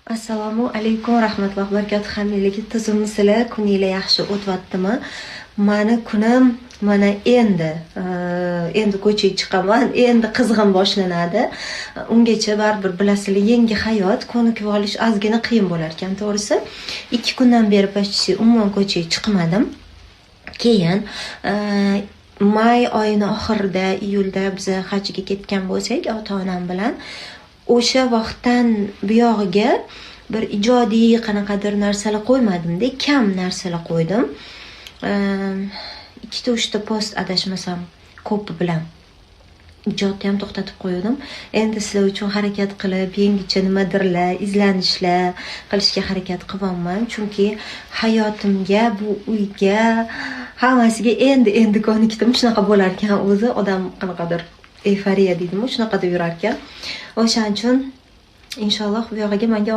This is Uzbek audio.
Assalomu alaykum rahmatullohi va barakatuh. Hammanglarga tuzukmisizlar? Kuninglar yaxshi o'tyaptimi? Mani kunim mana endi, endi ko'chaga chiqaman, endi qizg'in boshlanadi. Ungacha baribir bilasizlar, yangi hayot, ko'nikib olish ozgina qiyin bo'lar ekan, to'g'risi. 2 kundan beri почти umuman ko'chaga chiqmadim. Keyin may oyini oxirida, iyulda biza hajga ketgan bo'lsak ota-onam bilan, o'sha vaqtdan buyog'iga bir ijodiy qanaqadir narsalar qo'ymadimda, kam narsalar qo'ydim. Ikkita uchta post adashmasam ko'pi bilan. Ijodni ham to'xtatib qo'ydim. Endi sizlar uchun harakat qilib, yangicha nimadirlar, izlanishlar qilishga harakat qilyapman. Chunki hayotimga, bu uyga, hammasiga endi-endi ko'nikdim. Shunaqa bo'lar ekan o'zi, odam qanaqadir eyforiya deydimi, shunaqada yurar ekan. O'shaning uchun inshaalloh bu yog'iga menga